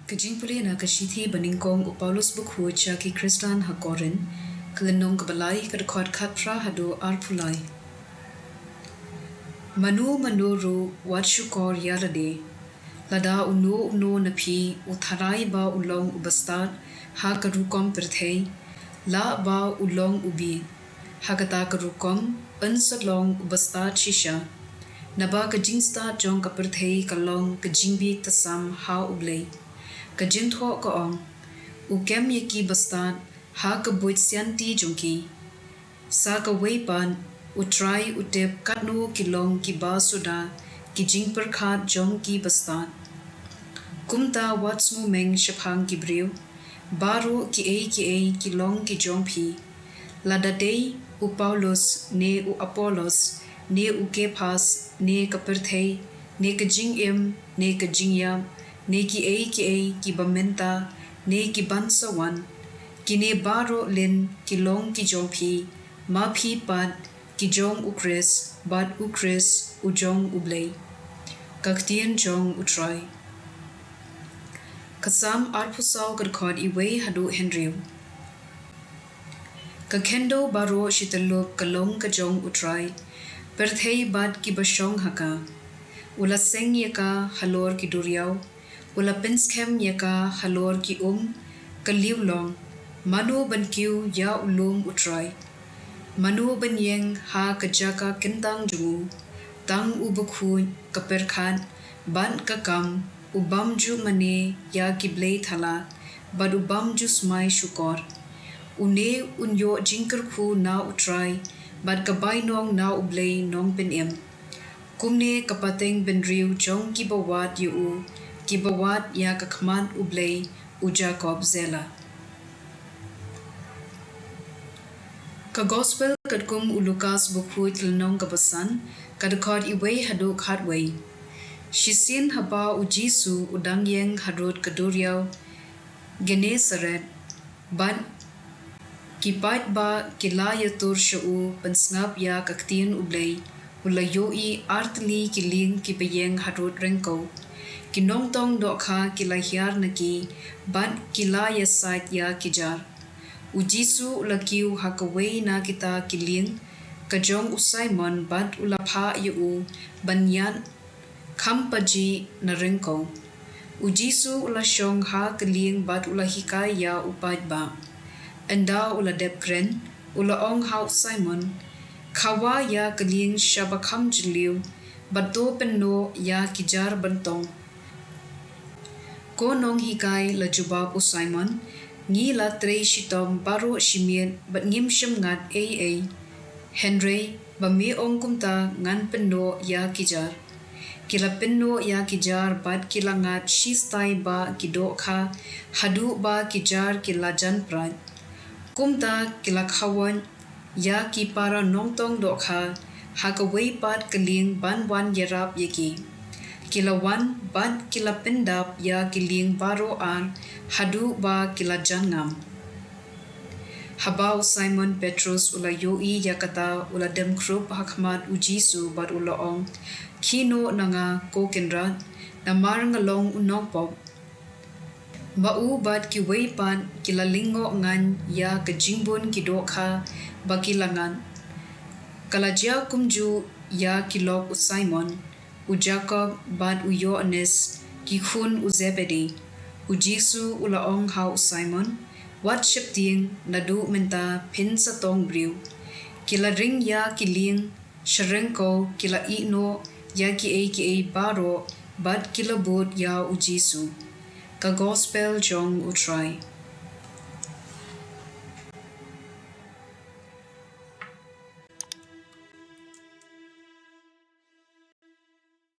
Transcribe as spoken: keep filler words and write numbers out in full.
Ka jingpule na ka shithi ba nyngkong u Paulus bakhuid sha ki Khristan ha Korinth, ka lynnong kaba lai, ka dkhot khatphra haduh arphew lai. Mano mano ruh wat shukor ïa lade. Lada uno uno na phi u tharai ba u long u bastad ha ka rukom pyrthei, lah ba u long u bieit. Ha kata ka rukom, un sa long u bastad shisha. Naba ka jingstad jong ka pyrthei ka long ka jingbieit tasam ha U Blei. Ka jingthoh ka ong, u kem ïa ki bastad ha ka buit sianti jong ki. Sa kawei pat, U Trai u tip katno ki long kiba suda ki jingpyrkhat jong ki bastad. Kumta wat sngewmeng shaphang ki briew, baroh kiei kiei ki long ki jong phi. Lada dei u Paulus, ne u Apollos, ne u Kephas, ne ka pyrthei, ne ka jingim, ne ka jingïap, ne kiei kiei kiba mynta, ne ki ban sa wan. Kine baroh lin ki long ki jong phi, ma phi pat ki jong U Khrist, bad U Khrist u jong U Blei. Ka ktien jong U Trai. Ka Salm arphew saw, ka dkhot iwei haduh hynriew. Ka khyndew baroh shi tyllup ka long ka jong U Trai, pyrthei bad kiba shong ha ka. U la seng ïa ka halor ki duriaw, u la pynskhem ïa ka halor ki um. Ka liw long, mano ban kiew ïa u lum U Trai? Mano ban ïeng ha ka jaka kyntang jong u? Tang u bakhuid, ka pyrkhat, bad ka kam, u bym ju mane ïa ki blei thala, bad u bym ju smai shukor. Une un ïoh jingkyrkhu na U Trai, bad ka bainong na U Blei Nongpynim. Kumne ka pateng bynriew jong kiba wad ïa u, kiba wad ïa ka khmat U Blei u Jakob. Selah. Ka Gospel katkum u Lukas bakhuid, lynnong kaba san, ka dkhot iwei haduh khatwei. Shisien haba U Jisu u dang ïeng harud ka duriaw Gennesaret, bad ki paidbah ki la ïatur sha u pynsngap ïa ka ktien U Blei, u la ïohi artylli ki lieng kiba ïeng harud ryngkew. Ki nongtong dohkha ki la hiar na ki, bad ki la ïasaid ïa ki jar. U Jisu u la kiew ha kawei na kita ki lieng, ka jong u Simon, bad u la phah ïa u ban ïaid kham pajih na ryngkew. U Jisu u la shong ha ka lieng bad u la hikai ïa u paidbah. Ynda u la dep kren, u la ong ha u Simon, khawa ïa ka lieng sha ba kham jylliew, bad to pynnoh ïa ki jar ban tong. Ko nonghikai, la jubab u Simon, ngi la trei shitom baroh shi miet bad ngim shym ngat ei ei. Hynrei ba me ong kumta, ngan pynnoh ïa ki jar. Ki la pynnoh ïa ki jar bad ki la ngat shi stai bah ki dohkha, haduh ba ki jar ki la jan prat. Kumta ki la khawai ïa ki para nongtong dohkha ha kawei pat ka lieng ban wan ïarap ïa ki. Ki la wan bad ki la pyndap ïa ki lieng baroh ar, haduh ba ki la jan ngam. Haba u Simon Petrus u la ïohi ïa kata, u la dem khrup ha khmat u Jisu bad u la ong, khie noh na nga, ko Kynrad, namar nga long u nongpop. Ba u bad kiwei pat ki la lyngngoh ngan ïa ka jingbun ki dohkha ba ki la ngat. Ka la jia kumjuh ïa ki lok u Simon, u Jakob bad u Ïoannis, ki khun u Zebedi. U Jisu u la ong ha u Simon, wat sheptieng, naduh mynta phin sa tong briew. Ki la ring ïa ki lieng sha ryngkew, ki la ïeh noh ïa kiei kiei baroh bad ki la bud ïa u Jisu. Ka Gospel jong u Trai.